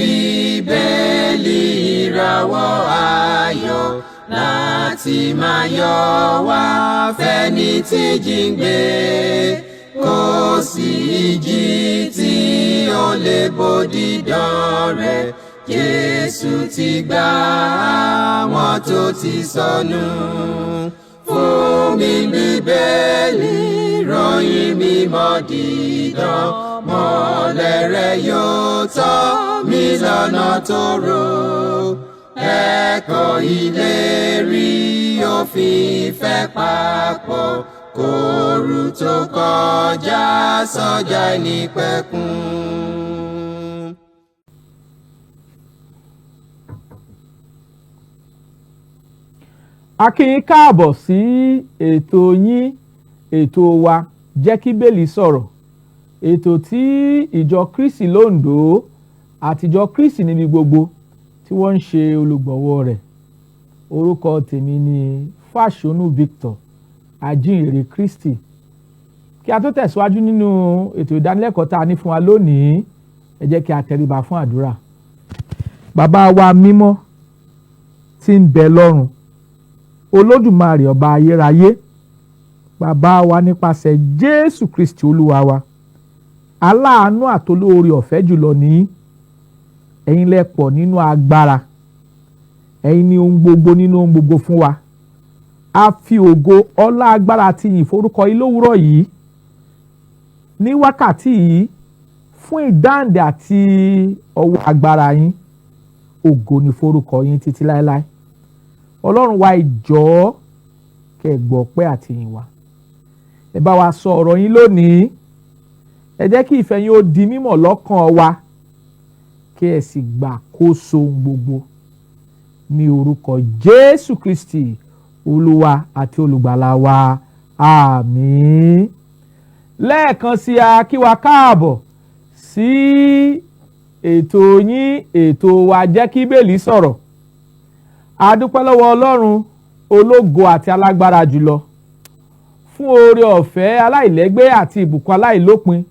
Bíbélì ìràwọ̀ ayọ̀ láti máa yọ wá fẹ́ni tí jíǹgbé, kò sí ìjì tí ó lè bòdì dán rẹ̀. Jésù ti gbà àwọn tó ti sọnù. Fún mi Bíbélì ròyìn mímọ́ dídán, mọ́lẹ̀ rẹ̀ yóò tọ́ mi lọ́nà tó rò. Ẹ̀kọ́ ìlérí òfin ìfẹ́ papọ̀, kóoru tó kọjá sọ́jà ìnípẹ̀kun. A kí yín káàbọ̀ sí ètò yín, ètò wa, Jẹ́ kí Bíbélì Sọ̀rọ̀, ètò tí ìjọ Kristi l'Óǹdó àti ìjọ Kristi níbi gbogbo tí wọ́n ń ṣe olùgbọ̀wọ́ rẹ̀. Orúkọ tèmi ni Fáṣọnù Victor, ajínrere Kristi. Kí a tó tẹ̀síwájú nínú ètò ìdánilẹ́kọ̀ọ́ tá a ní fún wa lónìí, ẹ jẹ́ kí a tẹríba fún àdúrà. Bàbá wa mímọ́ tí ń bẹ lọ́run, Olódùmarè ọba ayérayé, bàbá wa nípasẹ̀ Jésù Kristi Olúwa wa, aláàánú àtolóore ọ̀fẹ́ jùlọ ní ẹ̀yin lẹ pọ̀ nínú agbára, ẹ̀yin ni ohun gbogbo nínú ohun gbogbo fún wa. A fi ògo ọlá agbára àti ìyìn forúkọ yín lówùúrọ̀ yìí ní wákàtí yìí fún ìdáǹdè àti ọwọ́ agbára yín. Ògo ni forúkọ yín títí láéláé. Ọlọ́run wa, ìjọ kẹ́ gbọ́ ọpẹ́ àti ìyìn wa. Ẹ bá wa sọ ọ̀rọ̀ yín lónìí. Ẹ jẹ́ kí ìfẹ́ yín ó di mímọ̀ lọ́kàn wa, kí ẹ sì gbàkóso ohun gbogbo ní orúkọ Jésù Kristi Olúwa àti olùgbàlà wa. Àmín. Lẹ́ẹ̀kan sí, a kí wa káàbọ̀ sí ètò yín, ètò wa, Jẹ́ kí Bíbélì Sọ̀rọ̀. A dúpẹ́ lọ́wọ́ Ọlọ́run ológo àti alágbára jùlọ fún oore ọ̀fẹ́ aláìlẹ́gbẹ́ àti ìbùkún aláìlópin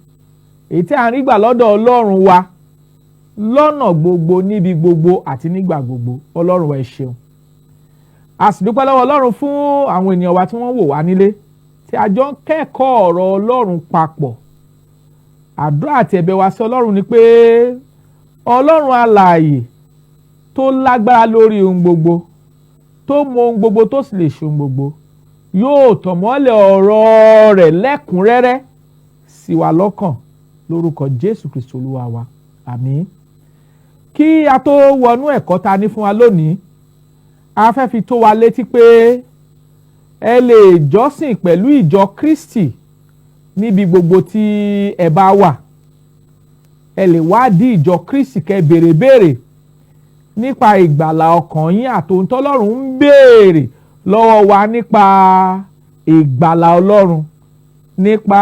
èyí tí a ń rí gbà lọ́dọ̀ Ọlọ́run wa lọ́nà gbogbo, níbi gbogbo àti nígbà gbogbo. Ọlọ́run wa, ẹ ṣeun. A sì dúpẹ́ lọ́wọ́ Ọlọ́run fún àwọn ènìyàn wa tí wọ́n wò wá nílé tí a jọ ń kẹ́kọ̀ọ́ ọ̀rọ̀ Ọlọ́run papọ̀. Àdúrà àti ẹ̀bẹ̀ wa sí Ọlọ́run ni pé Ọlọ́run alààyè tó lágbára lórí ohun gbogbo, tó mọ ohun gbogbo, tó sì lè ṣe ohun gbogbo, yóò tàn mọ́lẹ̀ ọ̀rọ̀ rẹ̀ lẹ́kùnrẹ́rẹ́ sí wa lọ́kàn lórúkọ Jésù Kristi Olúwa wa. Àmín. Kí a tó wọnú ẹ̀kọ́ ta ní fún wa lónìí, a fẹ́ fi tó wa létí pé ẹ lè jọ́sìn pẹ̀lú ìjọ Kristi níbi gbogbo tí ẹ bá wà. Ẹ lè wádìí ìjọ Kristi kẹ́ béèrè béèrè nípa ìgbàlà ọkàn yín àtòhun tọ́lọ́run ń béèrè lọ́wọ́ wa nípa ìgbàlà Ọlọ́run, nípa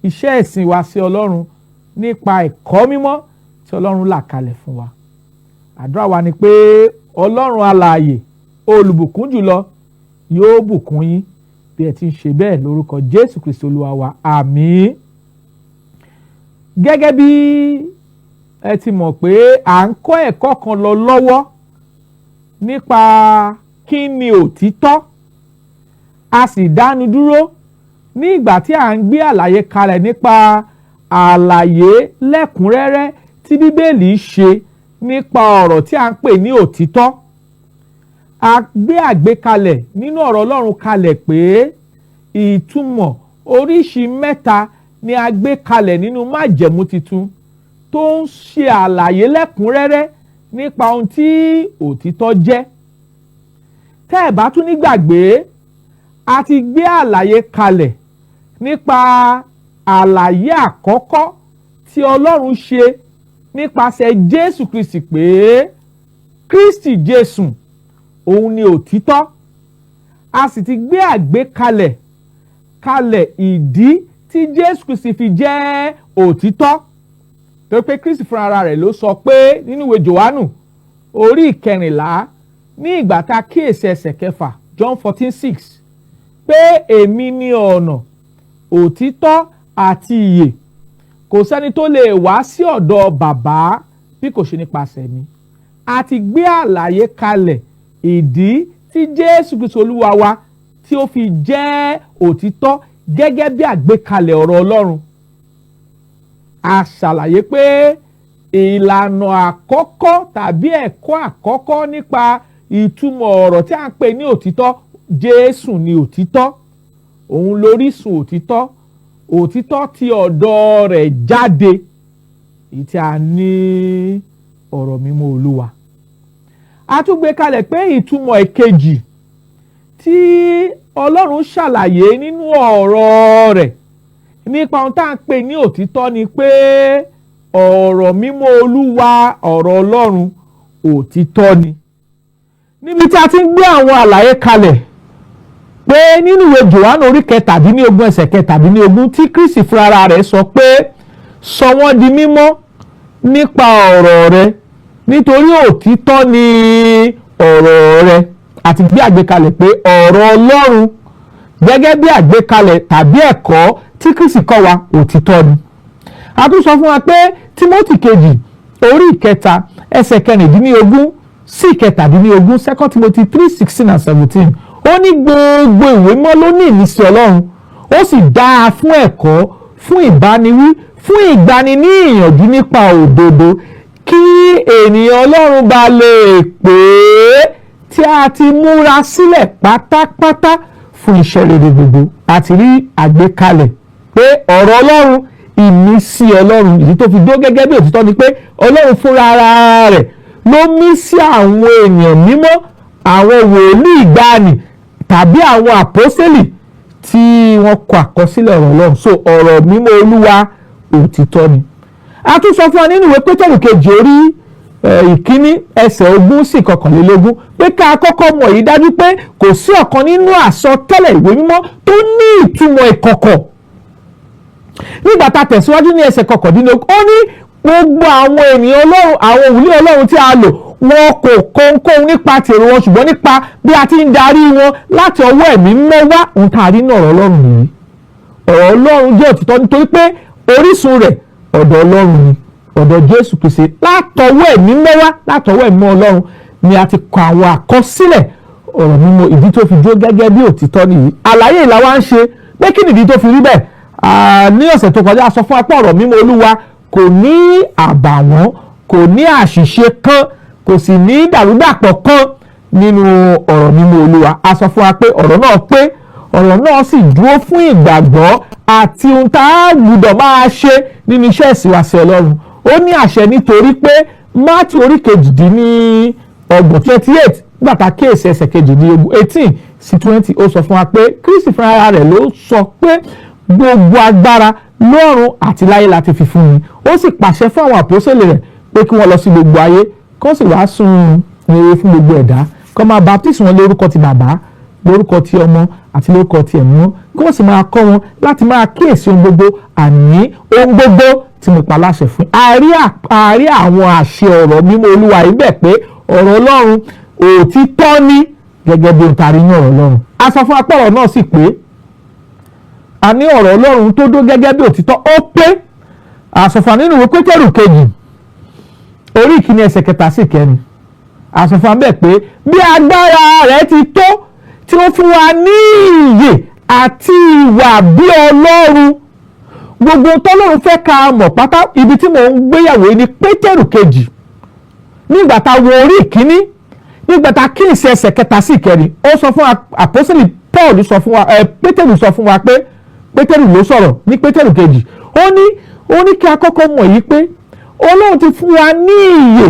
iṣẹ́ ìsìn wa sí Ọlọ́run, nípa ẹ̀kọ́ mímọ́ tí Ọlọ́run là kalẹ̀ fún wa. Àdúrà wa ni pé Ọlọ́run alààyè olùbùkún jùlọ yóò bùkún yín bí ẹ ti ń ṣe bẹ́ẹ̀ lórúkọ Jésù Kristi Olúwa wa. Àmín. Gẹ́gẹ́ bí ẹ ti mọ̀ pé à ń kọ́ ẹ̀kọ́ kan lọ lọ́wọ́ nípa kí ni òtítọ́, a sì dánu dúró ní ìgbà tí à ń gbé àlàyé kalẹ̀ nípa àlàyé lẹ́kùnrẹ́rẹ́ tí Bíbélì ṣe nípa ọ̀rọ̀ tí à ń pè ní òtítọ́. A gbé àgbékalẹ̀ nínú ọ̀rọ̀ Ọlọ́run kalẹ̀ pé ìtumọ̀ oríṣi mẹ́ta ni a gbé kalẹ̀ nínú májẹ̀mú titun tó ń ṣe àlàyé lẹ́kùnrẹ́rẹ́ nípa ohun tí òtítọ́ jẹ́. Tẹ́ ẹ̀ bá tún nígbàgbé, a ti gbé àlàyé kalẹ̀ nípa àlàyé àkọ́kọ́ tí Ọlọ́run ṣe nípasẹ̀ Jésù Kristi pé Kristi Jésù òun ni òtítọ́. A sì ti gbé àgbékalẹ̀ kalẹ̀ ìdí tí Jésù Kristi fi jẹ́ òtítọ́, torí pé Kristi fúnra rẹ̀ ló sọ pé nínú ìwé Jòhánù orí 14 ní ìgbà tá a kíyèsí ẹsẹ̀ 6, John 14:6, pé èmi ni ọ̀nà, òtítọ́ àti ìyè, kò sẹ́ni tó lè wá sí ọ̀dọ̀ bàbá bí kò ṣe nípasẹ̀ mi. A ti gbé àlàyé kalẹ̀ ìdí tí Jésù Kristi Olúwa wa tí ó fi jẹ́ òtítọ́ gẹ́gẹ́ bí àgbékalẹ̀ ọ̀rọ̀ Ọlọ́run. A ṣàlàyé pé ìlànà àkọ́kọ́ tàbí ẹ̀kọ́ àkọ́kọ́ nípa ìtumọ̀ ọ̀rọ̀ tí a ń pè ní òtítọ́, Jésù ni òtítọ́, òun lórísun òtítọ́, òtítọ́ tí ọ̀dọ̀ rẹ̀ jáde, èyí tí a ní ọ̀rọ̀ mímọ́ Olúwa. A tún gbé kalẹ̀ pé ìtumọ̀ èkejì tí Ọlọ́run ṣàlàyé nínú ọ̀rọ̀ rẹ̀ nípa ohun tá à ń pè ní òtítọ́ ni pé ọ̀rọ̀ mímọ́ Olúwa, ọ̀rọ̀ Ọlọ́run, òtítọ́ ni. Níbi tí a ti ń gbé àwọn àlàyé kalẹ̀ pé nínú ìwé Jòhánù orí 17 ẹsẹ̀ 17 tí Kristi fúnra rẹ̀ sọ pé sọ wọ́n di mímọ́ nípa ọ̀rọ̀ rẹ̀, nítorí òtítọ́ ni ọ̀rọ̀ rẹ̀. Àti gbé àgbékalẹ̀ pé ọ̀rọ̀ Ọlọ́run gẹ́gẹ́ bí àgbékalẹ̀ tàbí ẹ̀kọ́ tí Kristi kọ́ wa, òtítọ́ ni. A tún sọ fún wa pé Tímótì kejì orí 3 ẹsẹ̀ 16 sí 17, 2 Timothy 3:16 and 17, ó ní gbogbo ìwé mọ́ ló ní ìmísí Ọlọ́run, ó sì dáa fún ẹ̀kọ́, fún ìbániwí, fún ìgbani ní ìyànjú nípa òdodo, kí ènìyàn Ọlọ́run bá lè pé tí a ti múra sílẹ̀ pátápátá fún iṣẹ́ rere gbogbo. A ti rí àgbékalẹ̀ pé ọ̀rọ̀ Ọlọ́run, ìmísí Ọlọ́run, èyí tó fi dó gẹ́gẹ́ bí òtítọ́ ni pé Ọlọ́run fúnra ara rẹ̀ ló mí sí àwọn ènìyàn mímọ́, àwọn wòlíì ìgbàanì tàbí àwọn àpọ́sítélì tí wọ́n kọ àkọsílẹ̀ ọ̀rọ̀ Ọlọ́run. So ọ̀rọ̀ mímọ́ Olúwa òtítọ́ ni. A tún sọ fún wa nínú ìwé Pétérù kejì orí 1 ẹsẹ̀ 20 sí 21 pé ká kọ́kọ́ mọ̀ yìí dájú pé kò sí ọ̀kan nínú àsọtẹ́lẹ̀ ìwé mímọ́ tó ní ìtumọ̀ ìkọ̀kọ̀. Nígbà tá a tẹ̀síwájú ní ẹsẹ̀ 19, ó ní gbogbo àwọn ènìyàn Ọlọ́run, àwọn wòlíì Ọlọ́run tí a lò, wọn kò kóhunkóhun nípa tèrò wọn, ṣùgbọ́n nípa bí a ti ń darí wọn láti ọwọ́ ẹ̀mí mímọ́ wá. Ohun tá a rí ní ọ̀rọ̀ Ọlọ́run nìyí. Ọ̀rọ̀ Ọlọ́run jẹ́ òtítọ́ nítorí pé orísun rẹ̀ ọ̀dọ̀ Ọlọ́run ni, ọ̀dọ̀ Jésù Kristi, látọwọ́ ẹ̀mí mímọ́ wá, látọwọ́ ẹ̀mí Ọlọ́run ni a ti kọ àwọn àkọsílẹ̀ ọ̀rọ̀ mímọ́. Ìdí tó fi dúró gẹ́gẹ́ bí òtítọ́ nìyí. Àlàyé ìlà wa ń ṣe pé kí nìdí tó fi rí bẹ́ẹ̀. Ní ọ̀sẹ̀ tó kọjá a sọ fún apá ọ̀rọ̀ mímọ́ Olúwa kò ní àbàwọ́n, kò ní àṣìṣe kan, kò sì ní dàrúdàpọ̀ kan nínú ọ̀rọ̀ mímọ́ Olúwa. A sọ fún wa pé ọ̀rọ̀ náà pé ọ̀rọ̀ náà sì dúró fún ìgbàgbọ́ àti ohun tá a gbọ́dọ̀ máa ṣe nínú iṣẹ́ ìsìnwáṣẹ̀ Ọlọ́run. Ó ní àṣẹ nítorí pé Mátíù orí 28 28 nígbà tá a kíyèsí ẹsẹ̀ 18 18 sí 20, ó sọ fún wa pé Kristi fúnra rẹ̀ ló sọ pé gbogbo agbára lọ́run àti láyé láti fi fún mi. Ó sì pàṣẹ fún àwọn àpọ́sítélì rẹ̀ pé kí wọ́n lọ sí gbogbo ayé, kó sì wàásù rere fún gbogbo ẹ̀dá, kó máa baptisi wọn lórúkọ ti Bàbá, lórúkọ ti Ọmọ àti lórúkọ ti Ẹ̀mí mọ́, kí wọ́n sì máa kọ́ wọn láti máa kíyèsí ohun gbogbo, àní ohun gbogbo tí mo pa láṣẹ fún. A rí àwọn àṣẹ ọ̀rọ̀ mímọ́ Olúwa yìí bẹ̀ pé ọ̀rọ̀ Ọlọ́run òtítọ́ ni gẹ́gẹ́ bí ohun tá a rí ní ọ̀rọ̀ Ọlọ́run. A sọ fún apá ọ̀rọ̀ náà sì pé a ní ọ̀rọ̀ Ọlọ́run tó dó gẹ́gẹ́ bí òtítọ́, ó pé. A sọ fún wa nínú ìwé Pétérù kejì orí 1 ẹsẹ̀ 3 sí 4, a sọ fún wa bẹ́ẹ̀ pé bí agbára rẹ̀ ti tó tí ó fún wa ní ìyè àti ìwà bí Ọlọ́run, gbogbo tọ́lọ́run fẹ́ ká mọ̀ pátá. Ibi tí mò ń gbéyàwó ni Pétérù kejì. Nígbà tá a wo orí 1, nígbà tá a kíyèsí ẹsẹ̀ 3 sí 4, ó sọ fún àpọ́sítélì Paul sọ fún wa, Pétérù sọ fún wa pé Pétérù ló sọ̀rọ̀ ní Pétérù kejì, ó ní kí a kọ́kọ́ mọ̀ yìí pé Ọlọ́run ti fún wa ní ìyè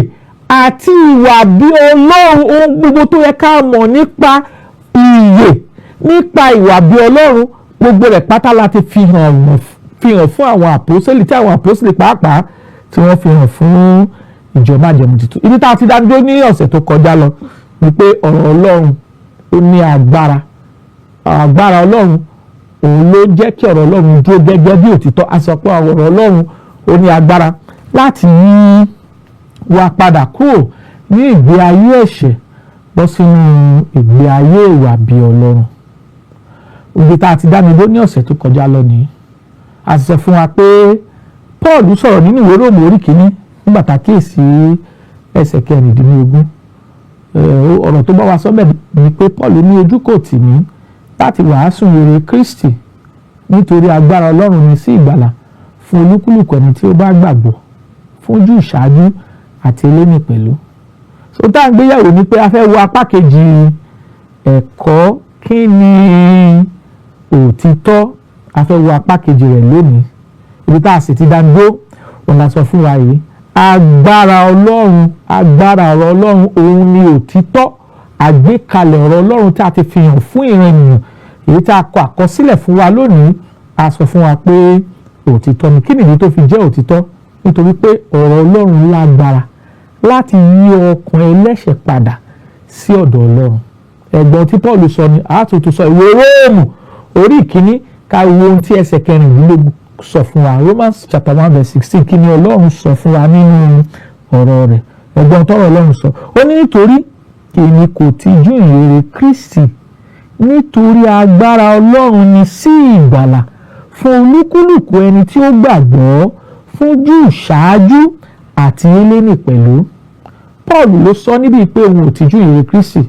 àti ìwà bí Ọlọ́run. Ohun gbogbo tó yẹ ká mọ̀ nípa ìyè, nípa ìwà bí Ọlọ́run, gbogbo rẹ̀ pátá la ti fi hàn fún àwọn àpọ́sítélì, tí àwọn àpọ́sítélì pàápàá tí wọ́n fi hàn fún ìjọ májẹ̀mú tuntun. Ibi tá a ti dádúró ní ọ̀sẹ̀ tó kọjá lọ ni pé ọ̀rọ̀ Ọlọ́run ó ní agbára. Agbára Ọlọ́run òun ló jẹ́ kí ọ̀rọ̀ Ọlọ́run dúró gẹ́gẹ́ bí òtítọ́. A sọ pé ọ̀rọ̀ Ọlọ́run ó ní agbára láti yí wa padà kúrò ní ìgbé ayé ẹ̀ṣẹ̀ bọ́ sínú ìgbé ayé ìwà bí Ọlọ́run. Ibi tá a ti dá mi dó ní ọ̀sẹ̀ tó kọjá lọ nìyí. A sì sọ fún wa pé Paul sọ̀rọ̀ nínú ìwé Róòmù orí 1 Nígbà tá a kíyèsí ẹsẹ̀ 16, ọ̀rọ̀ tó bá wa sọ́bẹ̀ ni pé Paul ní ojú kò tì mí láti wàásù rere Kristi, nítorí agbára Ọlọ́run ni sí ìgbàlà fún olúkúlùkù ẹni tí ó bá gbàgbọ́, fún Júù ṣáájú àti Hélénì pẹ̀lú. So tá à ń gbéyàwó ni pé a fẹ́ wo apá kejì ẹ̀kọ́ kí ni òtítọ́. A fẹ́ wo apá kejì rẹ̀ lónìí. Ibi tá a sì ti dá dúró òun la sọ fún wa yìí. Agbára Ọlọ́run, agbára ọ̀rọ̀ Ọlọ́run, òun ni òtítọ́. Àgbékalẹ̀ ọ̀rọ̀ Ọlọ́run tí a ti fi hàn fún ìran ènìyàn, èyí tí a kọ àkọsílẹ̀ fún wa lónìí, a sọ fún wa pé òtítọ́ ni. Kí nìyí tó fi jẹ́ òtítọ́? Nítorí pé ọ̀rọ̀ Ọlọ́run lágbára láti yí ọkàn ẹlẹ́ṣẹ̀ padà sí ọ̀dọ̀ Ọlọ́run. Ẹ̀gbọ́n tí Paul sọ ni àtúntò sọ. Ìwé Róòmù orí 1, ká wo ohun tí ẹsẹ̀ 16 sọ fún wa. Romans chapter 1 verse 16. Kí ni Ọlọ́run sọ fún wa nínú ọ̀rọ̀ rẹ̀? Ẹ̀gbọ́n tọ́rọ̀ Ọlọ́run sọ, ó ní, "Nítorí èmi kò tijú ìhìnrere Kristi, nítorí agbára Ọlọ́run ni sí ìgbàlà fún olúkúlùkù ẹni tí ó gbàgbọ́, fún Júù ṣáájú àti Hélénì pẹ̀lú." Paul ló sọ níbi pé òun ò tijú ìhìnrere Kristi,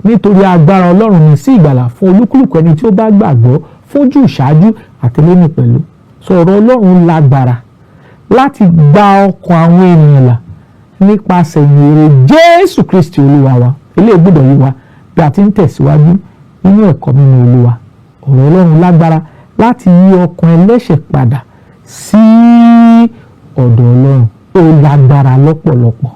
nítorí agbára Ọlọ́run ni sí ìgbàlà fún olúkúlùkù ẹni tí ó bá gbàgbọ́, fún Júù ṣáájú àti Hélénì pẹ̀lú. Sọ̀rọ̀ Ọlọ́run lágbára láti gba ọkàn àwọn ènìyàn là nípasẹ̀ ìhìnrere Jésù Kristi Olúwa wa. Eléyìí gbọ́dọ̀ yé wa bí a ti ń tẹ̀síwájú nínú ẹ̀kọ́ mímọ́ Olúwa. Ọ̀rọ̀ Ọlọ́run lágbára láti yí ọkàn ẹlẹ́ṣẹ̀ padà sí ọ̀dọ̀ Ọlọ́run. Ó lágbára lọ́pọ̀lọpọ̀.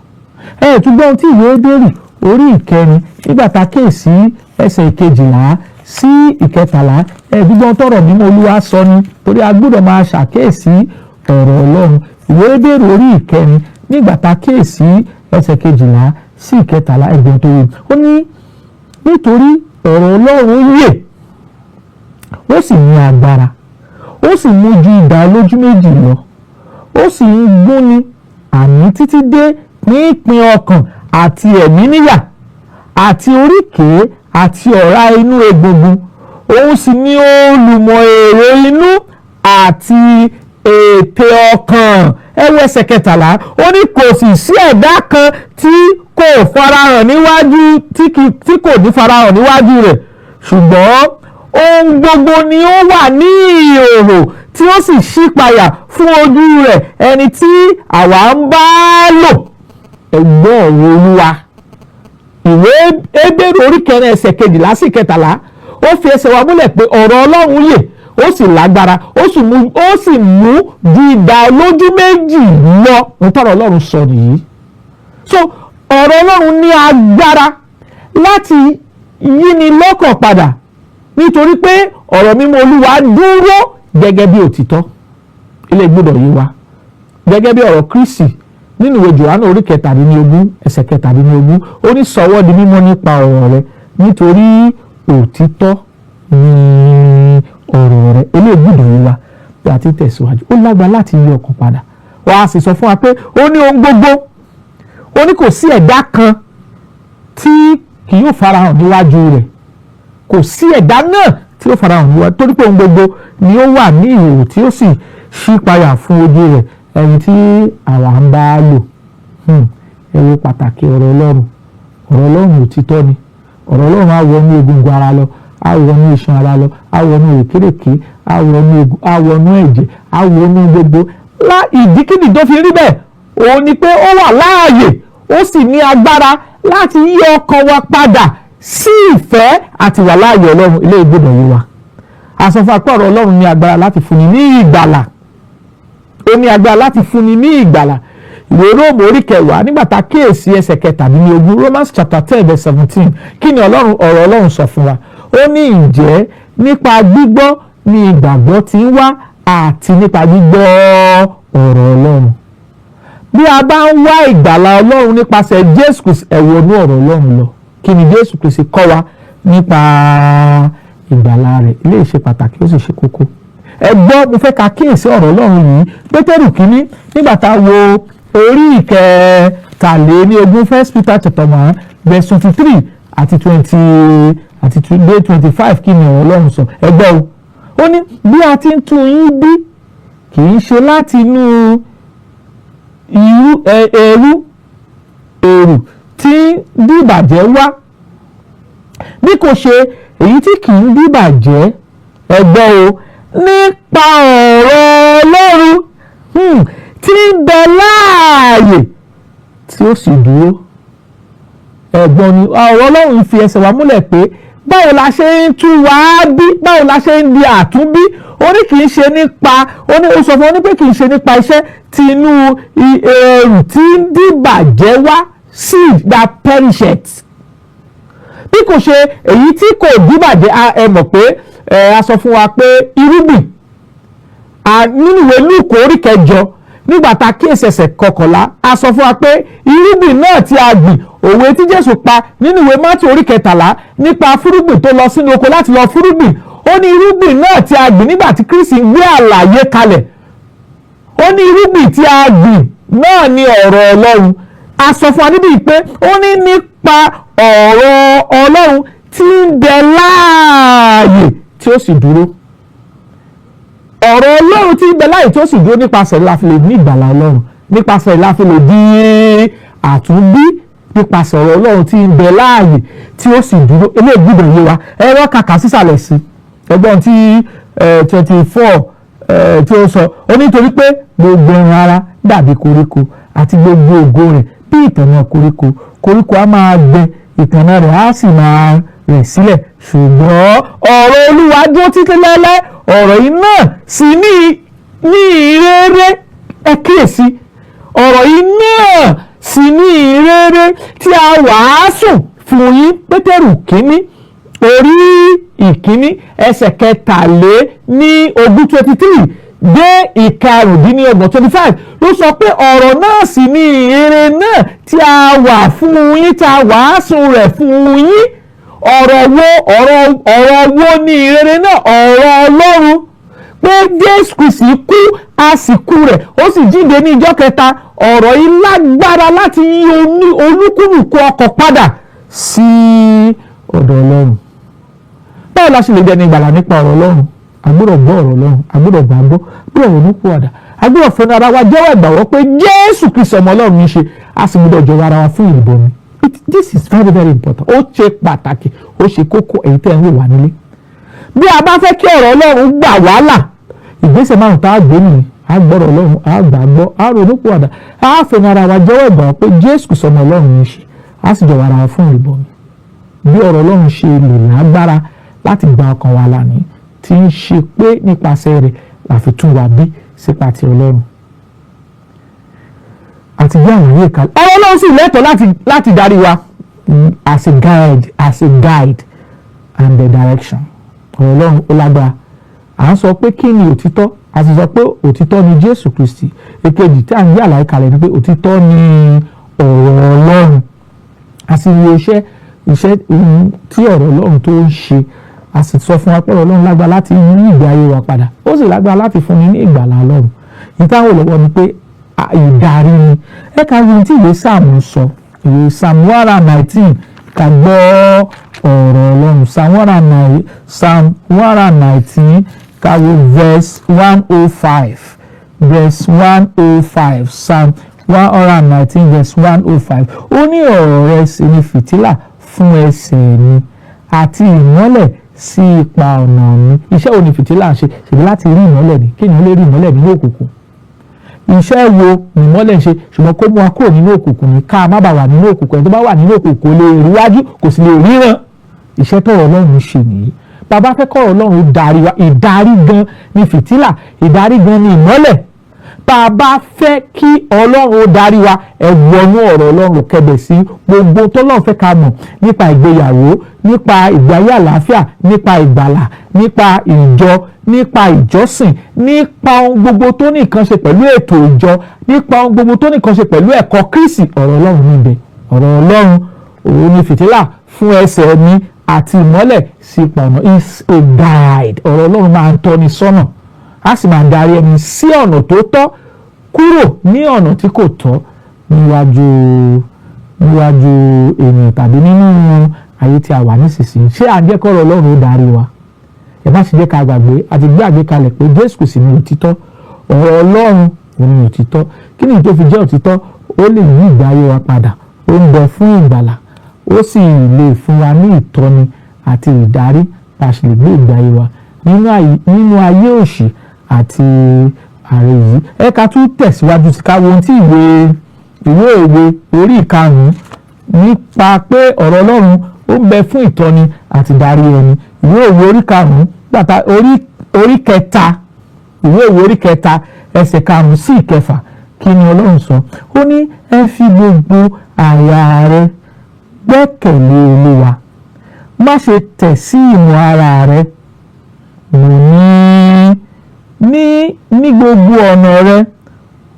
Ẹ tún gbọ́n tí ìwé Hébérù orí 4, nígbà tá a kíyèsí ẹsẹ̀ 12 sí 13, ẹ tún gbọ́n tọ̀rọ̀ mímọ́ Olúwa sọ ni, torí a gbọ́dọ̀ máa ṣàkíyèsí ọ̀rọ̀ Ọlọ́run. Ìwé Hébérù orí 4, nígbà tá a kíyèsí ẹsẹ̀ 12 sí 13, ẹgbẹ̀rún tó yẹ, ó ní, "Nítorí ọ̀rọ̀ Ọlọ́run yè, ó sì ní agbára, ó sì mú ju idà olójú méjì lọ, ó sì ń gúnni, àní títí dé pínpín ọkàn àti ẹ̀mí níyà, àti oríkèé àti ọ̀rá inú egungun. Òun sì ní olùmọ̀ èrò inú àti ète ọkàn." Ẹ wo ẹsẹ̀ 13. Ó ní kò sì sí ẹ̀dá kan tí kò farahàn níwájú, tí kò ní farahàn níwájú rẹ̀, ṣùgbọ́n ohun gbogbo ni ó wà ní ìhòòhò tí ó sì ṣípayà fún ojú rẹ̀, ẹni tí àwa ń bá lò. Ẹgbẹ́ ọ̀rọ̀ Olúwa, ìwé Hébérù orí 4, ẹsẹ̀ 12 sí 13, ó fi ẹsẹ̀ wa múlẹ̀ pé ọ̀rọ̀ Ọlọ́run yè, ó sì lágbára, ó sì mú ju idà olójú méjì lọ. Nítorí Ọlọ́run sọ nìyí. So ọ̀rọ̀ Ọlọ́run ní agbára láti yíni lọ́kàn padà, nítorí pé ọ̀rọ̀ mímọ́ Olúwa dúró gẹ́gẹ́ bí òtítọ́. Ilé gbọ́dọ̀ yé wa gẹ́gẹ́ bí ọ̀rọ̀ Kristi nínú ìwé Jòhánù orí 17, ẹsẹ̀ 17. Ó ní, "Sọ wọ́n di mímọ́ nípa ọ̀rọ̀ rẹ, nítorí òtítọ́ ní ọ̀rọ̀ rẹ." Eléyìí gbọ́dọ̀ yé wa bí a ti tẹ̀síwájú. Ó lágbára láti yí ọkàn padà. Wàá sì sọ fún wa pé ó ní ohun gbogbo, ó ní kò sí ẹ̀dá kan tí kì yóò farahàn níwájú rẹ̀. Kò sí ẹ̀dá náà tí ó farahàn níwájú, torí pé ohun gbogbo ni ó wà ní ìhòòhò tí ó sì ṣípayà fún ojú rẹ̀, ẹni tí àwa ń bá lò. Ẹ wo pàtàkì ọ̀rọ̀ Ọlọ́run. Ọ̀rọ̀ Ọlọ́run òtítọ́ ni. Ọ̀rọ̀ Ọlọ́run á wọnú egungun ara lọ, á wọnú iṣan ara lọ, á wọnú èkérekè, á wọnú egun, á wọnú ẹ̀jẹ̀, á wọnú gbogbo lá. Ìdíkìdì tó fi rí bẹ́ẹ̀ òun ni pé ó wà láàyè, ó sì ní agbára láti yí ọkàn wa padà sí ìfẹ́ àti wà láàyè Ọlọ́run. Ilé ìgbọ́dọ̀ yé wa. Àsọfún apá ọ̀rọ̀ Ọlọ́run ní agbára láti fúnni ní ìgbàlà. Ó ní agbára láti fúnni ní ìgbàlà. Ìwé Róòmù orí 10, nígbà tá a kíyèsí ẹsẹ̀ 17, Romans chapter 10 verse 17, kí ni Ọlọ́run, ọ̀rọ̀ Ọlọ́run sọ fún wa? Ó ní, "Ǹjẹ́ nípa gbígbọ́ ni ìgbàgbọ́ ti ń wá, àti nípa gbígbọ́ ọ̀rọ̀ Ọlọ́run." Bí a bá ń wá ìgbàlà Ọlọ́run nípasẹ̀ Jésù Kristi, ẹ wọnú ọ̀rọ̀ Ọlọ́run lọ. Kí ni Jésù Kristi kọ́ wa nípa ìgbàlà rẹ̀? Eléyìí ṣe pàtàkì, ó sì ṣe kókó. Ẹ gbọ́, mo fẹ́ ka kíyèsí ọ̀rọ̀ Ọlọ́run yìí. Pétérù kínní, nígbà tá a wo orí 23, First Peter chapter 1 verse 23 àti twenty àti dé 25, kí ni ọ̀rọ̀ Ọlọ́run sọ? Ẹ gbọ́ o. Ó ní, "Bí a ti ń tún yín bí, kì í ṣe láti inú irú ẹrú èrù tí ń dìbàjẹ́ wá, bí kò ṣe èyí tí kì í dìbàjẹ́, ẹgbẹ́ o, nípa ọ̀rọ̀ Ọlọ́run tí ń bẹ láàyè tí ó sì dúró. Ẹ̀gbọ́n ni ọ̀rọ̀ Ọlọ́run fi ẹsẹ̀ wa múlẹ̀ pé báwo la ṣe ń tún wá bí, báwo la ṣe ń di àtúnbí. Ó ní kì í ṣe nípa, ó ní, ó sọ fún ọ ní pé kì í ṣe nípa iṣẹ́ tí inú ẹrù tí ń dìbàjẹ́ wá, seed that perisheth, bí kò ṣe èyí tí kò dìbàjẹ́. Ẹ mọ̀ pé ẹ a sọ fún wa pé irúgbìn nínú ìwé Lúùkù orí 8, nígbà tá a kíyèsí ẹsẹ̀ 11, a sọ fún wa pé irúgbìn náà tí a gbìn, òwe tí Jésù pa nínú ìwé Mátì orí 13 nípa fúrúgbìn tó lọ sínú oko láti lọ fúrúgbìn, ó ní irúgbìn náà tí a gbìn, nígbà tí Kristi gbé àlàyé kalẹ̀, ó ní irúgbìn tí a gbìn náà ní ọ̀rọ̀ Ọlọ́run. A sọ fún wa níbí pé ó ní nípa ọ̀rọ̀ Ọlọ́run tí ń bẹ láàyè tí ó sì dúró. Ọ̀rọ̀ Ọlọ́run tí ń bẹ láàyè tí ó sì dúró, nípasẹ̀ la fi lè ní ìgbàlà Ọlọ́run, nípasẹ̀ la fi lè di àtúnbí, nípasẹ̀ ọ̀rọ̀ Ọlọ́run tí ń bẹ láàyè tí ó sì dúró. Eléyìí gbọ́dọ̀ yé wa. Ẹ̀rọ kàkà sísàlẹ̀ sí ẹgbọ́n tí 24 tí ó sọ, ó nítorí pé gbogbo ẹran ara dàbí koríko, àti gbogbo ògo rẹ̀ bí ìtànná koríko. Koríko á máa gbẹ, ìtànná rẹ̀ á sì máa rẹ̀ sílẹ̀, ṣùgbọ́n ọ̀rọ̀ Olúwa dúró títí lẹ́lẹ́. Ọ̀rọ̀ yìí náà sì ní ìrere. Ẹ kíyèsí, ọ̀rọ̀ yìí náà sì ní ìrere tí a wàásù fún yín. Pétérù kínní orí 1, ẹsẹ̀ 23, 23 dé 25, 25, ló sọ pé ọ̀rọ̀ náà sì ní ìrere náà tí a wà fún yín, tí a wàásù rẹ̀ fún yín. Ọ̀rọ̀ wo? Ọ̀rọ̀ wo ni ìrere náà? Ọ̀rọ̀ Ọlọ́run pé Jésù Kristi kú, a sì kú rẹ̀, ó sì jíǹde ní ìjọ́ kẹta. Ọ̀rọ̀ yìí lágbára láti yí olúkúlùkù ọkọ̀ padà sí ọ̀dọ̀ Ọlọ́run. Báwo la ṣe lè dẹni ìgbàlà nípa ọ̀rọ̀ Ọlọ́run? A gbọ́dọ̀ gbọ́ ọ̀rọ̀ Ọlọ́run, a gbọ́dọ̀ gbàgbọ́, gbọ́dọ̀ ronú pìwàdà, a gbọ́dọ̀ fẹnu ara wa jẹ́wọ́ ìgbàgbọ́ pé Jésù Kristi ọmọ Ọlọ́run ní í ṣe, a sì gbọ́dọ̀ jọ̀wọ́ ara wa fún ìrìbọmi. This is very, very important. Ó ṣe pàtàkì, ó ṣe kókó. Èyí tẹ́ ń wò wá nílé, bí a bá fẹ́ kí ọ̀rọ̀ Ọlọ́run gbà wá là, ìgbésẹ̀ márùn tá a gbé nìyí: a gbọ́rọ̀ Ọlọ́run, a gbàgbọ́, a ronú pìwàdà, a fẹnu ara wa jẹ́wọ́ ìgbàgbọ́ pé Jésù Kristi ọmọ Ọlọ́run ní í ṣe, a sì jọ̀wọ́ ara wa fún ìrìbọmi. Bí ọ̀rọ̀ Ọlọ́run ṣe lè lágbára láti gba ọkàn wa là ní, tí ń ṣe pé nípasẹ̀ rẹ̀ la fi tún wa bí sípa ti Ọlọ́run àti bí àwọn ìwé ìkàlẹ̀. Ọ̀rọ̀ Ọlọ́run sì lẹ́tọ̀ọ́ láti darí wa as a guide and the direction. Ọ̀rọ̀ Ọlọ́run ó lágbára. À ń sọ pé kí ni òtítọ́? A sì sọ pé òtítọ́ ni Jésù Kristi. Èkejì tí à ń gbé àlàyé kalẹ̀ ni pé òtítọ́ ni ọ̀rọ̀ Ọlọ́run. A sì wo iṣẹ́ tí ọ̀rọ̀ Ọlọ́run tó ń ṣe. A sì sọ fún wa pé ọ̀rọ̀ Ọlọ́run lágbára láti yí ìgbé ayé wa padà, ó sì lágbára láti fúnni ní ìgbàlà Ọlọ́run. Ìtàwọn olùwọ́ ni pé ìdarí ni. Ẹ ká wo tí ìwé Sáàmù sọ, ìwé Psalm 119, ká gbọ́ ọ̀rọ̀ Ọlọ́run. Psalm 119, ká wo verse 105, verse 105, Psalm 119 verse 105. Ó ní, "Ọ̀rọ̀ rẹ sì ni fìtílà fún ẹsẹ̀ mi àti ìmọ́lẹ̀ sí ipa ọ̀nà mi." Iṣẹ́ wo ni fìtílà ń ṣe? Ṣèbí láti rí ìmọ́lẹ̀ ni, kí ènìyàn lè rí ìmọ́lẹ̀ nínú òkùnkùn. Iṣẹ́ wo ni ìmọ́lẹ̀ ń ṣe? Ṣùgbọ́n kó mú wa kúrò nínú òkùnkùn ni, ká má bàa wà nínú òkùnkùn. Ẹni tó bá wà nínú òkùnkùn kò lè rí wájú, kò sì lè ríran. Iṣẹ́ tọ̀rọ̀ Ọlọ́run ṣe nìyí. Bàbá fẹ́ kọ́rọ̀ Ọlọ́run darí wa. Ìdarí gan ni fìtílà, ìdarí gan ni ìmọ́lẹ̀. Bá a bá fẹ́ kí Ọlọ́run ó darí wa, ẹ wọnú ọ̀rọ̀ Ọlọ́run kẹbẹ̀ sí gbogbo tọ́lọ́run fẹ́ ká mọ̀ nípa ìgbéyàwó, nípa ìgbé ayé àlàáfíà, nípa ìgbàlà, nípa ìjọ, nípa ìjọsìn, nípa ohun gbogbo tó ní nǹkan ṣe pẹ̀lú ètò ìjọ, nípa ohun gbogbo tó ní nǹkan ṣe pẹ̀lú ẹ̀kọ́ Kristi. Ọ̀rọ̀ Ọlọ́run níbẹ̀. Ọ̀rọ̀ Ọlọ́run òun ni fìtílà fún ẹsẹ̀ mi àti ìmọ́lẹ̀ sí ipa ọ̀nà, is a guide. Ọ̀rọ̀ Ọlọ́run máa ń tọ́ni sọ́nà, á sì máa darí ẹni sí ọ̀nà tó tọ́ kúrò ní ọ̀nà tí kò tọ́ níwájú ènìyàn tàbí nínú ayé tí a wà nísinsìnyí. Ṣé à ń jẹ́ kọ́rọ̀ Ọlọ́run ó darí wa? Ẹ má sì jẹ́ ká gbàgbé, àti gbé àgbékalẹ̀ pé Jésù kò sì ní òtítọ́. Ọ̀rọ̀ Ọlọ́run Òun ni òtítọ́. Kí ni tó fi jẹ́ òtítọ́? Ó lè yí ìgbé ayé wa padà, ó ń bẹ fún ìgbàlà, ó sì lè fún wa ní ìtọ́ni àti ìdarí bá a ṣe lè gbé ìgbé ayé wa nínú ayé òṣì àti ààrẹ yìí. Ẹ ká tún tẹ̀síwájú sí ká wo ohun tí ìwé Òwe orí 5 nípa pé ọ̀rọ̀ Ọlọ́run ó ń bẹ fún ìtọ́ni àti ìdarí ẹni. Ìwé Òwe orí 5 gbàtà orí 3, ìwé Òwe orí 3 ẹsẹ̀ 5 sí 6, kí ni Ọlọ́run sọ? Ó ní, ẹ fi gbogbo àyà rẹ gbẹ́kẹ̀lé Olúwa, má ṣe tẹ̀ sí ìmọ̀ ara rẹ. Mo ní gbogbo ọ̀nà rẹ,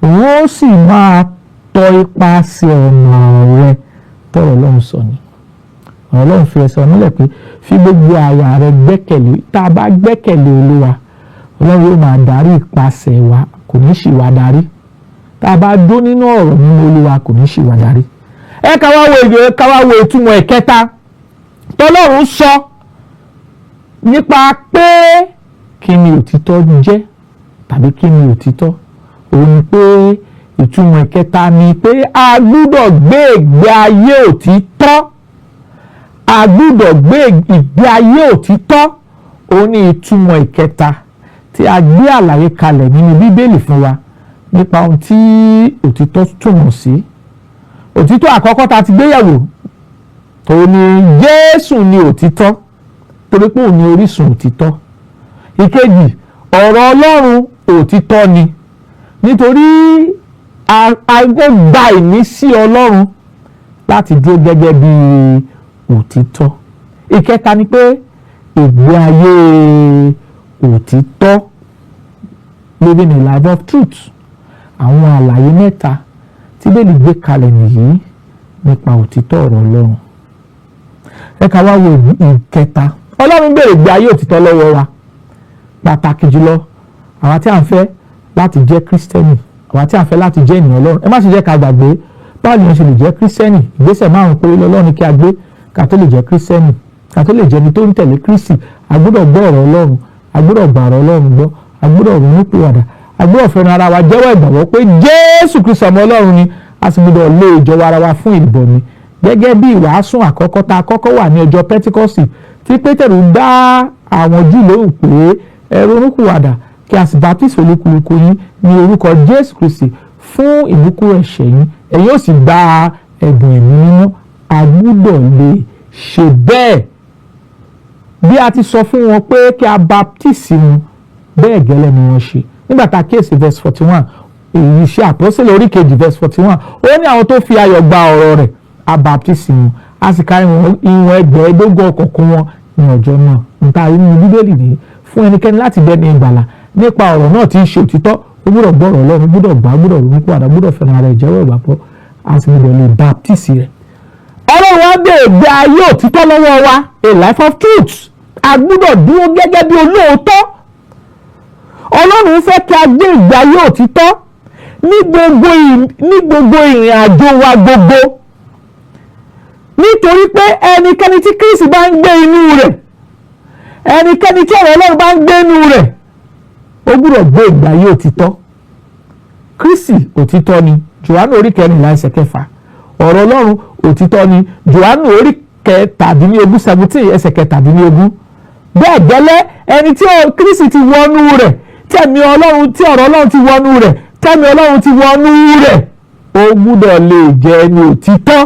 òun ó sì máa tọ́ ipasẹ̀ ọ̀nà rẹ. Tọ́rọ̀ Ọlọ́run sọ ni. Ọ̀rọ̀ Ọlọ́run fi ẹsẹ̀ múlẹ̀ pé fi gbogbo àyà rẹ gbẹ́kẹ̀lé. Tá a bá gbẹ́kẹ̀lé Olúwa, Ọlọ́run yóò máa darí ipasẹ̀ wa, kò ní ṣì wá darí. Tá a bá dó nínú ọ̀rọ̀ nínú Olúwa, kò ní ṣì wá darí. Ẹ ká wá wo ìwé, ká wá wo ìtumọ̀ ẹ̀kẹta tọ́lọ́run sọ nípa pé kí ni òtítọ́ jẹ́ tàbí kí ni òtítọ́. Òun ni pé ìtumọ̀ ìkẹta ni pé a gbúdọ̀ gbé ìgbé ayé òtítọ́. A gbúdọ̀ gbé ìgbé ayé òtítọ́. Òun ni ìtumọ̀ ìkẹta tí a gbé àlàyé kalẹ̀ nínú Bíbélì fún wa nípa ohun tí òtítọ́ túmọ̀ sí. Òtítọ́ àkọ́kọ́ tá a ti gbéyẹ̀wò, òun ni Jésù ni òtítọ́, torí pé òun ni orísun òtítọ́. Ìkejì, ọ̀rọ̀ Ọlọ́run òtítọ́ ni, nítorí a ó gba ìmísí Ọlọ́run láti dúró gẹ́gẹ́ bí òtítọ́. Ìkẹta ni pé ìgbé ayé òtítọ́, living a life of truth. Àwọn àlàyé mẹ́ta tí Bíbélì gbé kalẹ̀ nìyí nípa òtítọ́ ọ̀rọ̀ Ọlọ́run. Ẹ ká wá wo ìkẹta. Ọlọ́run béèrè ìgbé ayé òtítọ́ lọ́wọ́ wa, pàtàkì jùlọ àwa tí a ń fẹ́ láti jẹ́ Kírísítẹ́nì, àwa tí a ń fẹ́ láti jẹ́ ènìyàn Ọlọ́run. Ẹ má ṣe jẹ́ ká gbàgbé báwo ni wọ́n ṣe lè jẹ́ Kírísítẹ́nì. Ìgbésẹ̀ 5 péré lọ́lọ́run kí a gbé ká tó lè jẹ́ Kírísítẹ́nì, ká tó lè jẹ́ ẹni tó ń tẹ̀lé Kírísítì. A gbọ́dọ̀ gbọ́ ọ̀rọ̀ Ọlọ́run, a gbọ́dọ̀ gbà ọ̀rọ̀ Ọlọ́run gbọ́, a gbọ́dọ̀ ronú pìwàdà, a gbọ́dọ̀ fẹ́ràn ara wa jẹ́wọ́ ìgbàgbọ́ pé Jésù Kristi ọmọ Ọlọ́run ni, a sì gbọ́dọ̀ lé ìjọwọ́ ara wa fún ìbọmi gẹ́gẹ́ bí ìwàásù àkọ́kọ́ tá a kọ́kọ́ wà ní ọjọ́ Pẹ́ntíkọ́sì tí Pétérù dá àwọn Júù lóhùn pé ẹ ronúpìwàdà kí a sì baptisi olúkúlùkù yín ní orúkọ Jésù Kristi fún ìmúkúrò ẹ̀ṣẹ̀ yín, ẹ̀yin ó sì gba ẹ̀bùn Ẹ̀mí Mímọ́. A gbọ́dọ̀ lè ṣe bẹ́ẹ̀. Bí a ti sọ fún wọn pé kí a baptisi wọn, bẹ́ẹ̀ gẹ́lẹ́ ni wọ́n ṣe. Nígbà tá a kíyèsí verse 41, èyí Iṣẹ́ Àpọ́sítélì orí 2 verse 41, ó ní àwọn tó fi ayọ̀ gba ọ̀rọ̀ rẹ̀, a baptisi wọn, a sì ka ìwọ̀n 25 ọkàn kún wọn ní ọjọ́ náà. Níta nínú Bíbélì ní fún ẹnikẹ́ni láti dẹni ìgbàlà nípa ọ̀rọ̀ náà tí ń ṣe òtítọ́, ó gbọ́dọ̀ gbọ́ ọ̀rọ̀ Ọlọ́run, gbọ́dọ̀ gbà, gbọ́dọ̀ ronú pìwàdà, gbọ́dọ̀ fẹ́ràn ara ìjẹ́wọ́ ìgbàgbọ́, a sì gbọ́dọ̀ lè baptisi rẹ̀. Ọlọ́run wá béèrè ìgbé ayé òtítọ́ lọ́wọ́ wa, a life of truth. A gbọ́dọ̀ dúró gẹ́gẹ́ bí olóòótọ́. Ọlọ́run fẹ́ kí a gbé ìgbé ayé òtítọ́ ní gbogbo ìrìn àjò wa gbogbo, nítorí pé ẹnikẹ́ni tí Kristi bá ń gbé inú rẹ̀, ẹnikẹ́ni tí ọ̀rọ̀ Ọlọ́run bá ń gbé inú rẹ̀, ó gbọ́dọ̀ gbé ìgbé ayé òtítọ́. Kristi òtítọ́ ni, Jòhánù orí 14 ẹsẹ̀ 6. Ọ̀rọ̀ Ọlọ́run òtítọ́ ni, Jòhánù orí 17, 17 ẹsẹ̀ 17. Bẹ́ẹ̀ gẹ́lẹ́, ẹni tí Kristi ti wọnú rẹ̀, tí ẹ̀mí Ọlọ́run, tí ọ̀rọ̀ Ọlọ́run ti wọnú rẹ̀, tẹ́mi Ọlọ́run ti wọnú rẹ̀, ó gbúdọ̀ lè jẹ́ ẹni òtítọ́.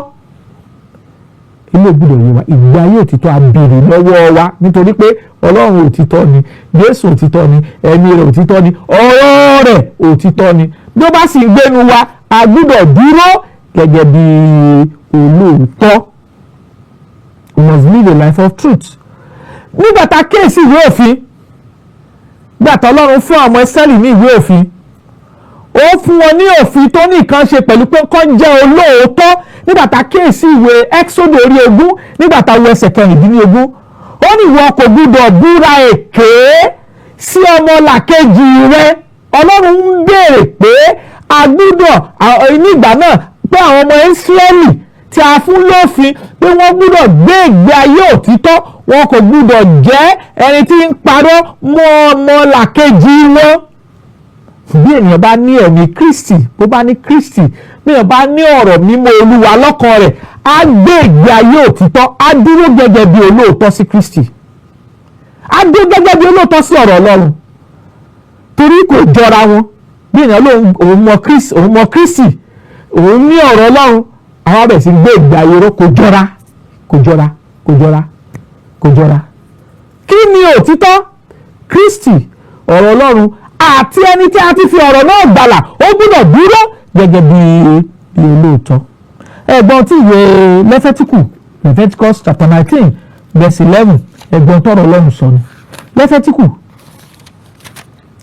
Ilé gbúdọ̀ yé wa. Ìgbé ayé òtítọ́ a béèrè lọ́wọ́ wa, nítorí pé Ọlọ́run òtítọ́ ni, Jésù òtítọ́ ni, ẹ̀mí rẹ̀ òtítọ́ ni, ọ̀rọ̀ rẹ̀ òtítọ́ ni. Bí ó bá sì ń gbénu wa, a gbúdọ̀ dúró gẹ́gẹ́ bí olóòótọ́. We must live a life of truth. Nígbà tá a kíyèsí ìwé òfin, nígbà tá Ọlọ́run fún àwọn Ísírẹ́lì ní ìwé òfin, ó fún wọn ní òfin tó ní nǹkan ṣe pẹ̀lú pé kán jẹ́ olóòótọ́. Nígbà tá a kíyèsí ìwé Exodus orí 20, nígbà tá a wo ẹsẹ̀ 16, ó ní ìwọ kò gbúdọ̀ búra èké sí ọmọlàkejì rẹ. Ọlọ́run ń béèrè pé a gbúdọ̀ nígbà náà pé àwọn ọmọ Ísírẹ́lì tí a fún lófin pé wọ́n gbúdọ̀ gbé ìgbé ayé òtítọ́, wọn kò gbúdọ̀ jẹ́ ẹni tí ń parọ́ mọ́ ọmọlàkejì wọn. Bí ènìyàn bá ní ẹ̀mí Kristi, bó bá ní Kristi, bí ènìyàn bá ní ọ̀rọ̀ mímọ́ Olúwa lọ́kàn rẹ̀, á gbé ìgbé ayé òtítọ́, á dúró gẹ́gẹ́ bí olóòótọ́ sí Kristi, á dúró gẹ́gẹ́ bí olóòótọ́ sí ọ̀rọ̀ Ọlọ́run, torí kò jọra wọn. Bí ènìyàn lóun òun mọ Kristi, òun mọ Kristi, òun ní ọ̀rọ̀ Ọlọ́run, àwọn abẹ̀ sí gbé ìgbé ayé ró, kò jọra, kò jọra, kò jọra, kò jọra. Kí ni òtítọ́? Kristi, ọ̀rọ̀ Ọlọ́run, àti ẹni tí a ti fi ọ̀rọ̀ náà gbàlà, ó gbọ́dọ̀ dúró gẹ́gẹ́ bí olóòótọ́. Ẹ̀gbọ́n tí ìwé Lẹ́fẹ́tíkù, Leviticus chapter 19 verse 11, ẹ̀gbọ́n tọ́rọ̀ Ọlọ́run sọ ni. Lẹ́fẹ́tíkù,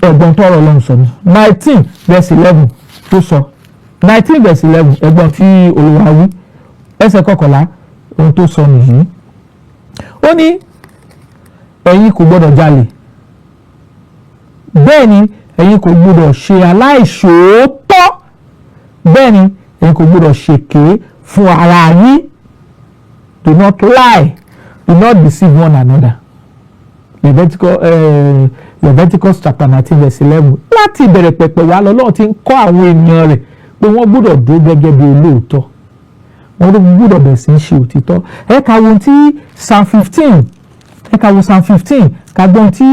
ẹ̀gbọ́n tọ́rọ̀ Ọlọ́run sọ ni, 19 verse 11 tó sọ, 19 verse 11. Ẹ̀gbọ́n tí Olúwa wí, ẹsẹ̀ 11, ohun tó sọ nìyí. Ó ní, "Ẹ̀yin kò gbọ́dọ̀ jalè, bẹ́ẹ̀ ni ẹ̀yin kò gbọ́dọ̀ ṣe aláìṣòótọ́, bẹ́ẹ̀ ni ẹ̀yin kò gbọ́dọ̀ ṣèké fún ara yín." Do not lie, do not deceive one another. Leviticus chapter 19 verse 11. Láti ìbẹ̀rẹ̀ pẹ̀pẹ̀ wá lọ́lọ́run ti ń kọ́ àwọn ènìyàn rẹ̀ pé wọ́n gbọ́dọ̀ dúró gẹ́gẹ́ bí olóòótọ́, wọ́n gbọ́dọ̀ bẹ̀rẹ̀ sí í ṣe òtítọ́. Ẹ ka ohun tí Psalm 15, ẹ ka wo Psalm 15, ká gbọ́n tí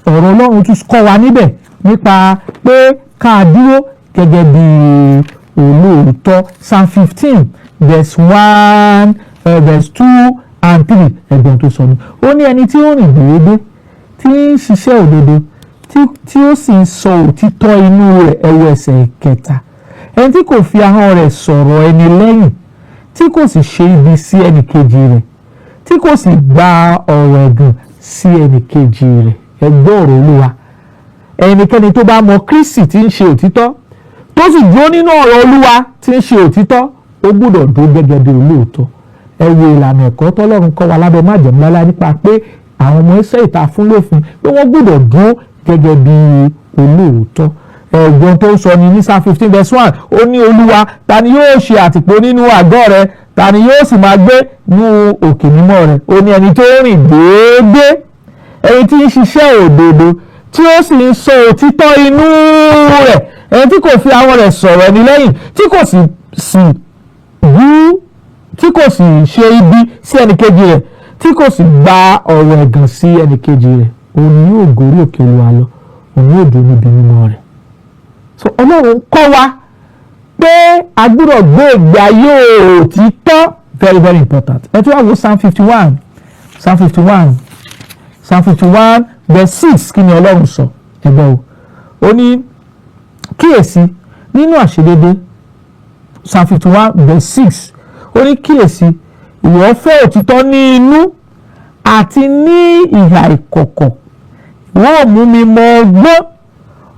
ọ̀rọ̀ Ọlọ́run tún kọ́ wa níbẹ̀ nípa pé ká dúró gẹ́gẹ́ bí olóòótọ́. Psalm 15 verse 1, verse 2 and 3. Ẹ̀gbọ́n tó sọ ni. Ó ní, "Ẹni tí ó rìn déédé, tí ń ṣiṣẹ́ òdodo, tí ó sì ń sọ òtítọ́ inú rẹ̀." Ẹ wo ẹsẹ̀ kẹta. "Ẹni tí kò fi ahọ́n rẹ̀ sọ̀rọ̀ ẹni lẹ́yìn, tí kò sì ṣe ibi sí ẹnì kejì rẹ̀, tí kò sì gba ọ̀rọ̀ ẹ̀gàn sí ẹnì kejì rẹ̀." Ẹ gbọ́ ọ̀rọ̀ Olúwa. Ẹnikẹ́ni tó bá mọ Kristi tí ń ṣe òtítọ́, tó sì dúró nínú ọ̀rọ̀ Olúwa tí ń ṣe òtítọ́, ó gbọ́dọ̀ dúró gẹ́gẹ́ bí olóòótọ́. Ẹ wo ìlànà ẹ̀kọ́ tọ́lọ́run kọ́ wa lábẹ́ májẹ̀mú láíláí nípa pé àwọn ọmọ Ísírẹ́lì ta fún lófin pé wọ́n gbọ́dọ̀ dúró gẹ́gẹ́ bí olóòótọ́. Ẹ̀gbọ́n tó ń sọ ní ní Psalm 15 verse 1. Ó ní, "Olúwa, ta ni yóò ṣe àtìpó nínú àgọ́ rẹ? Ta ni yóò sì máa gbé ní òkè mímọ́ rẹ?" Ó ní, "Ẹni tó rìn déédéé, ẹni tí ń ṣiṣẹ́ òdodo, tí ó sì ń sọ òtítọ́ inú rẹ̀, ẹni tí kò fi ahọ́n rẹ̀ sọ̀rọ̀ ẹni lẹ́yìn, tí kò sì bú, tí kò sì ṣe ibi sí ẹnìkejì rẹ̀, tí kò sì gba ọ̀rọ̀ ẹ̀gàn sí ẹnìkejì rẹ̀, òun ni yóò gorí òkè Olúwa lọ, òun yóò dúró níbi mímọ́ rẹ̀." So Ọlọ́run kọ́ wa pé a gbọ́dọ̀ gbé ìgbé ayé òtítọ́. Very, very important. Ẹ tún wá wo Psalm 51, Psalm 51, Psalm 51 verse 6. Kí ni Ọlọ́run sọ? Ẹgbẹ́ o. Ó ní, "Kíyèsí nínú àṣedédé." Psalm 51 verse 6. Ó ní, "Kíyèsí, ìwọ fẹ́ òtítọ́ ní inú àti ní ìhà ìkọ̀kọ̀, ìwọ ò mú mi mọ ọgbọ́n."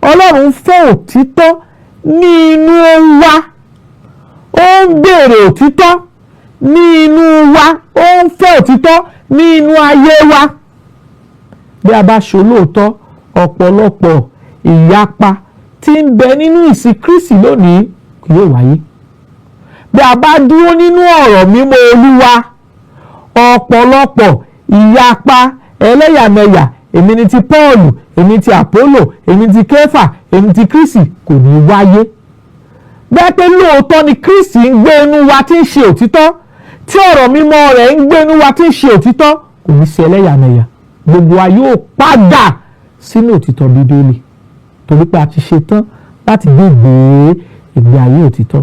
Ọlọ́run fẹ́ òtítọ́ ní inú wa. Ó ń béèrè òtítọ́ ní inú wa. Ó ń fẹ́ òtítọ́ ní inú ayé wa. Bí a bá ṣe olóòótọ́, ọ̀pọ̀lọpọ̀ ìyapa tí ń bẹ nínú ìsìn Kristi lónìí kì yóò wáyé. Bí a bá dúró nínú ọ̀rọ̀ mímọ́ Olúwa, ọ̀pọ̀lọpọ̀ ìyapa ẹlẹ́yàmẹ̀yà, èmi ni ti Paul, èmi ti Apollo, èmi ti Kéfà, èmi ti Kristi, kò ní wáyé. Bẹ́ẹ̀ pé lóòótọ́ ni Kristi ń gbé inú wa tí ń ṣe òtítọ́, tí ọ̀rọ̀ mímọ́ rẹ̀ ń gbé inú wa tí ń ṣe òtítọ́, kò ní sí ẹlẹ́yàmẹ̀yà. Gbogbo wa yóò padà sínú òtítọ́ Bíbélì, torí pé a ti ṣe tán láti gbé ìgbé ayé òtítọ́.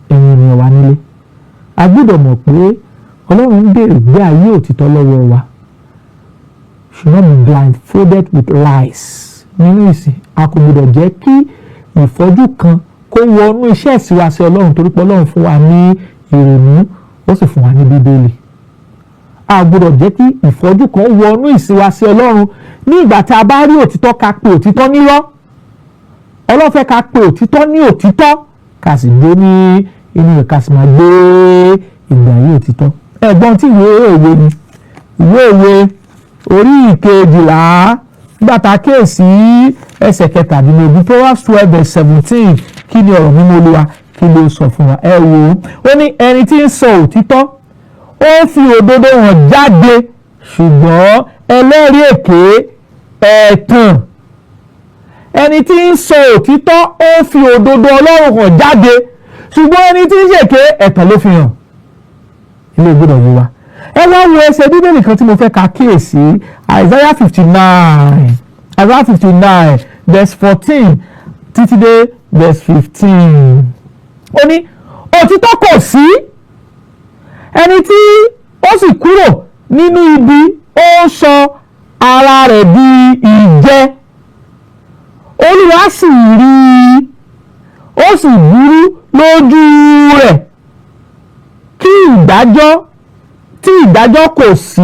Ẹ̀yin ènìyàn wa nílé, a gbọ́dọ̀ mọ̀ pé Ọlọ́run ń béèrè ìgbé ayé òtítọ́ lọ́wọ́ wa. Should not be blindfolded with lies. Nínú ìsìn, a kò gbọ́dọ̀ jẹ́ kí ìfọ́jú kan kó wọnú iṣẹ́ ìsìn wa sí Ọlọ́run, torí pé Ọlọ́run fún wa ní ìrònú, ó sì fún wa ní Bíbélì. A gbọ́dọ̀ jẹ́ kí ìfọ́jú kan wọnú ìsìn wa sí Ọlọ́run. Ní ìgbà tí a bá rí òtítọ́, ká pe òtítọ́ nírọ́. Ọlọ́run fẹ́ ká pe òtítọ́ ní òtítọ́, ká sì gbé ní inú rẹ̀, ká sì máa gbé ìgbé ayé òtítọ́. Ẹ̀gbọ́n tí ìwé òwe ni, ìwé òwe orí 12, nígbà tá a kíyèsí ẹsẹ̀ 17, Proverbs 12 verse 17, kí ni ọ̀rọ̀ mímọ́ Olúwa, kí ló sọ fún wa? Ẹ wò ó. Ó ní, "Ẹni tí ń sọ òtítọ́, ó fi òdodo hàn jáde, ṣùgbọ́n ẹlẹ́rìí èké ẹ̀tàn." Ẹni tí ń sọ òtítọ́, ó fi òdodo Ọlọ́run hàn jáde, ṣùgbọ́n ẹni tí ń ṣèké, ẹ̀tàn ló fi hàn. Ilé gbọ́dọ̀ yé wa. Ẹ wá wo ẹsẹ̀ Bíbélì kan tí mo fẹ́ ka kíyèsí, Isaiah 59, Isaiah 59 verse 14 títí dé verse 15. Ó ní, "Òtítọ́ kò sí, ẹni tí ó sì kúrò nínú ibi, ó ń sọ ara rẹ̀ di ìjẹ. Olúwa sì rí i, ó sì burú lójú rẹ̀ kí ìdájọ́ tí ìdájọ́ kò sí."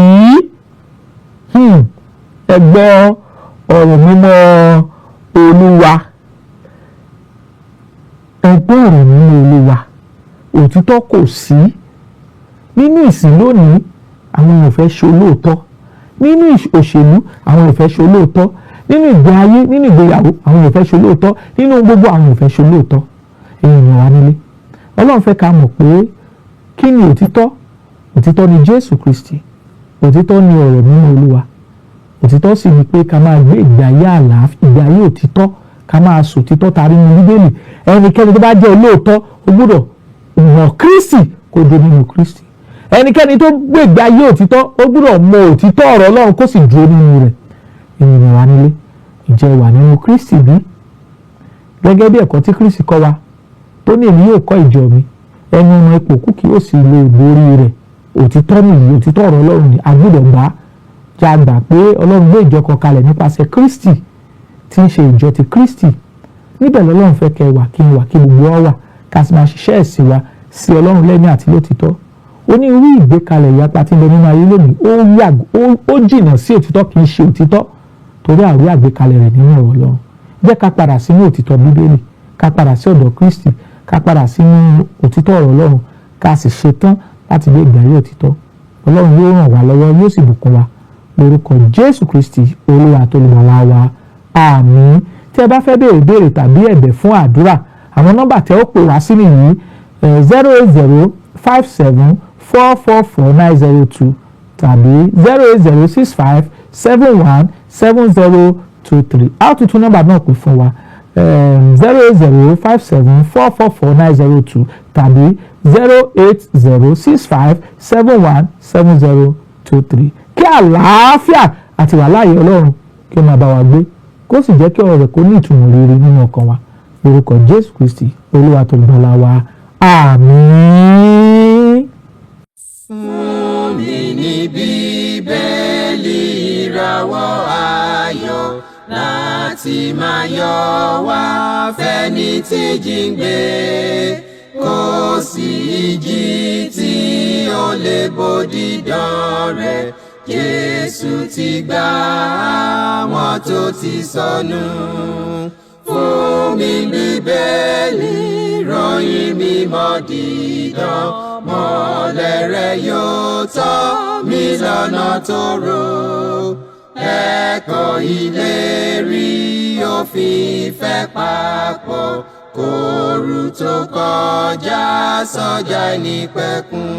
Ẹ gbọ́ ọ̀rọ̀ mímọ́ Olúwa. Ẹ gbọ́ ọ̀rọ̀ mímọ́ Olúwa. Òtítọ́ kò sí nínú ìsìn lónìí. Àwọn èèyàn fẹ́ ṣe olóòótọ́ nínú òṣèlú, àwọn èèyàn fẹ́ ṣe olóòótọ́ nínú ìgbé ayé, nínú ìgbéyàwó, àwọn èèyàn fẹ́ ṣe olóòótọ́ nínú gbogbo, àwọn èèyàn fẹ́ ṣe olóòótọ́. Èèyàn wà nílé, Ọlọ́run fẹ́ ká mọ̀ pé kí ni òtítọ́? Òtítọ́ ni Jésù Kristi. Òtítọ́ ni ọ̀rọ̀ mímọ́ Olúwa. Òtítọ́ sì ni pé ká máa gbé ìgbé ayé àlàáfíà, ìgbé ayé òtítọ́, ká máa sọ òtítọ́ ta rí nínú Bíbélì. Ẹnikẹ́ni tó bá jẹ́ olóòótọ́, ó gbọ́dọ̀ mọ̀ Kristi, kó dúró nínú Kristi. Ẹnikẹ́ni tó gbé ìgbé ayé òtítọ́, ó gbọ́dọ̀ mọ òtítọ́ ọ̀rọ̀ Ọlọ́run, kó sì dúró nínú rẹ̀. Ènìyàn wà nílé, ìjẹ́ wà nínú Kristi bí? Gẹ́gẹ́ bí ẹ̀kọ́ tí Kristi kọ́ wa, tó ní, "Èmi yóò kọ́ ìjọ mi, ẹnu ọ̀nà ipò òkú kì yóò sì lè borí rẹ̀." Òtítọ́ nìyí. Òtítọ́ ọ̀rọ̀ Ọlọ́run ni a gbọ́dọ̀ gbà á. Jẹ́ a gbà pé Ọlọ́run gbé ìjọ kan kalẹ̀ nípasẹ̀ Kristi, tí ń ṣe ìjọ ti Kristi. Níbẹ̀ lọ́lọ́run fẹ́ kẹ́ wà, kí n wà, kí gbogbo wa wà, ká sì máa ṣiṣẹ́ ẹ̀sìn wa sí Ọlọ́run lẹ́mìí àti lótìtọ́. Onírúurú ìgbékalẹ̀ ìyapa tí ń bẹ nínú ayé lónìí, ó yàgò, ó jìnnà sí òtítọ́, kì í ṣe òtítọ́, torí àrí àgbékalẹ̀ rẹ̀ nínú ọ̀rọ̀ Ọlọ́run. Jẹ́ ká padà sínú òtítọ́ Bíbélì, ká padà sí ọ̀dọ̀ Kristi, ká padà sínú òtítọ́ ọ̀rọ̀ Ọlọ́run, ká sì ṣetán láti gbé ìgbé ayé òtítọ́. Ọlọ́run yóò ràn wá lọ́wọ́, yóò sì bùkún wa lórúkọ Jésù Kristi, Olúwa àti Olùgbàlà wa. Àmín. Tí ẹ bá fẹ́ béèrè béèrè tàbí ẹ̀bẹ̀ fún àdúrà, àwọn nọ́mbà tẹ́ ó pè wá sí nìyí: 08057444902 tàbí 08065717023. A ó tuntun nọ́mbà náà pè fún wa: 08057444902 tàbí 08065717023. Kí àlàáfíà àti wàláyé Ọlọ́run kí ó máa bá wa gbé, kó sì jẹ́ kí ọ̀rọ̀ rẹ̀ kó ní ìtumọ̀ rere nínú ọkàn wa lórúkọ Jésù Kristi, Olúwa tó gbàlà wa. Àmín. Fún mi ní Bíbélì, ìràwọ̀ ayọ̀ láti máa yọ wá fẹ́ni tí jíǹgbé. Kò sí ìjì tí ó lè bo dídán rẹ̀. Jésù ti gbà àwọn tó ti sọnù. Fún mi Bíbélì, ròyìn mímọ́ dídán, mọ́lẹ̀ rẹ̀ yóò tọ́ mi lọ́nà tó rò. Ẹ̀kọ́ ìlérí òfin ìfẹ́ papọ̀ kóoru tó kọjá sọ́jà nípẹ̀kun.